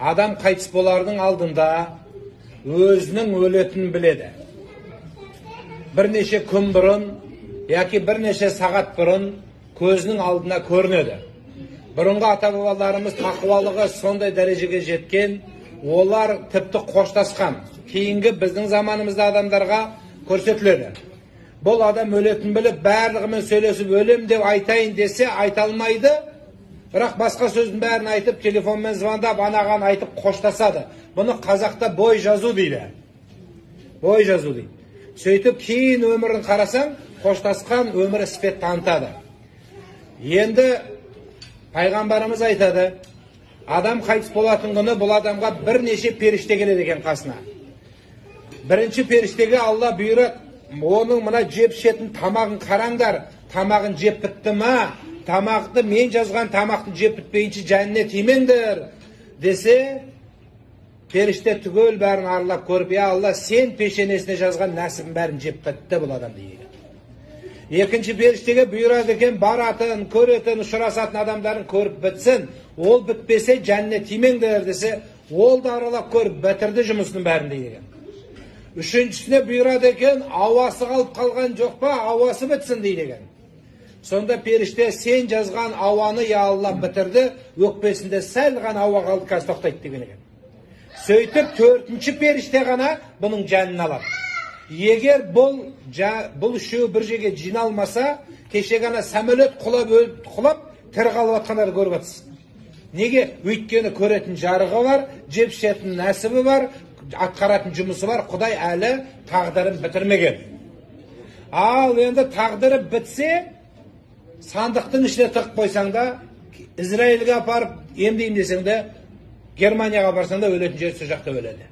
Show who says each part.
Speaker 1: Адам қайтыс болардың алдында өзінің өлетінін біледі. Бірнеше күн бұрын, яки бірнеше сағат бұрын көзінің алдына көрінеді. Бұрынғы ата-бабаларымыз тақуалығы сондай дәрежеге жеткен, олар тіпті қоштасқан. Кейінгі біздің заманымызда адамдарға көрсетіледі. Бұл адам өлетін біліп, барлығымен сөйлесіп өлем деп айтайын десе, айта алмайды. Бірақ басқа сөздің бәрін айтып, телефонмен звондап, анаған айтып қоштасады. Бұны қазақта бой жазу дейді. Бой жазу дейді. Сөйтіп кейін өмірін қарасаң, қоштасқан өмірі іспет танытады. Енді пайғамбарымыз айтады, адам қайтыс болатын күні бұл адамға бірнеше періште келеді екен қасына. Бірінші періштеге Алла бұйырады, оның мына жеп ішетін тамағын қараңдар, тамағын жеп бітті ма? Тамақты мен жазған тамақты жеп бітпейінше жанына тимеңдер десе, періште түгел бәрін аралап көріп, я Алла, сен пешенесіне жазған нәсібін бәрін жеп бітті бұл адам дейді. Екінші періштеге бұйырады екен, баратын, көретін, ұшырасатын адамдарын көріп бітсін, ол бітпесе жанына тимеңдер десе, ол да аралап көріп бітірді жұмысының бәрін дейді екен. Үшіншісіне бұйырады екен, ауасы қалып қалған жоқ па, ауасы бітсін дейді екен. Сонда періште сен жазған ауаны, я Алла, бітірді, өкпесінде сәл ғана ауа қалды, қазір тоқтайды деген екен. Сөйтіп төртінші періште ғана бұның жанын алады. Егер бұл үшеуі бір жерге жиналмаса, кеше ғана самолет құлап өліп, құлап тірі қалып жатқандарды көріп жатсыз. Неге? Өйткені көретін жарығы бар, жеп ішетін нәсібі бар, атқаратын жұмысы бар, Құдай әлі тағдырын бітірмеген. Ал енді тағдыры бітсе, сандықтың ішіне тығып қойсаң да, Израильге апарып емдеймін десең де, Германияға барсаң да, өлетін жер сол жақта өледі.